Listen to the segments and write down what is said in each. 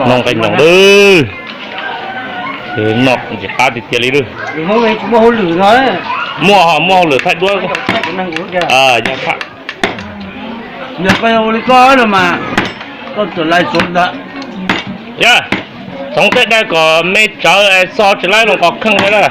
Noj nqaij nyoos lawm. Noj ntsis qab tiag tiag li lawm. Muaj ho muaj hauj lwm thaij duab. Yog thaij. Yog, txhoov tej dai kom me tsawv es xo tsis laib los qos kheej li lawm.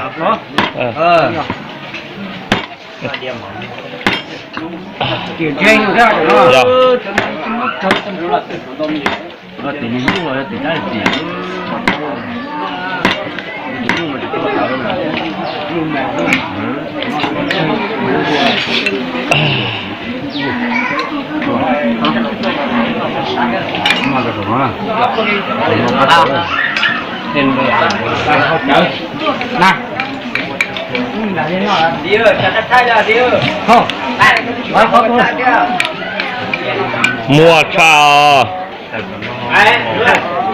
Muaj tshaj os.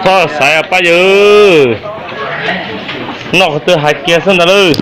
Txhob xaiv pab yawg. Noj qhov twg hais kiag xwb ntag lawm.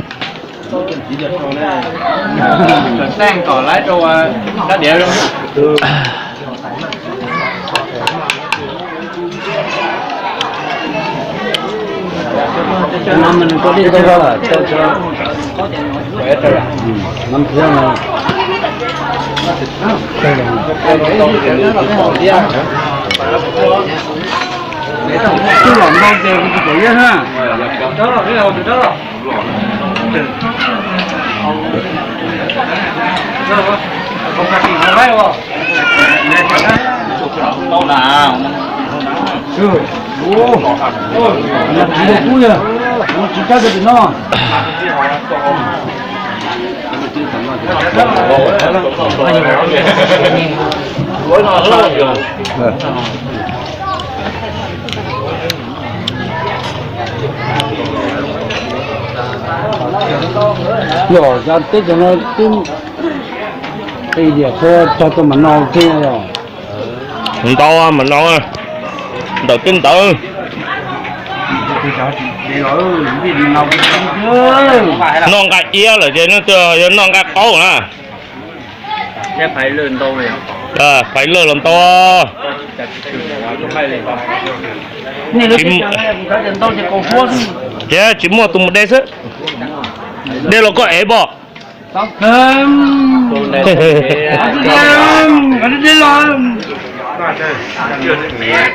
Yog cov teb chaws no twb qi tias txhua txog rau mam no thiab yog. Ntau mam no, ntawm teb ntawd. Noj nqaij iab lawm ces nws twb yog noj nqaij qaub na. Faiv lawj los ntau. Ces tsis muaj tus mus de xwb. De los koj ev pom.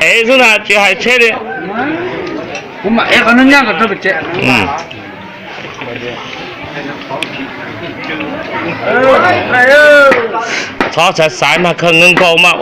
Ev xwb na, tsis hais tsheb li. Txhob xaiv xaiv mas khaws nkaus nkaus mas.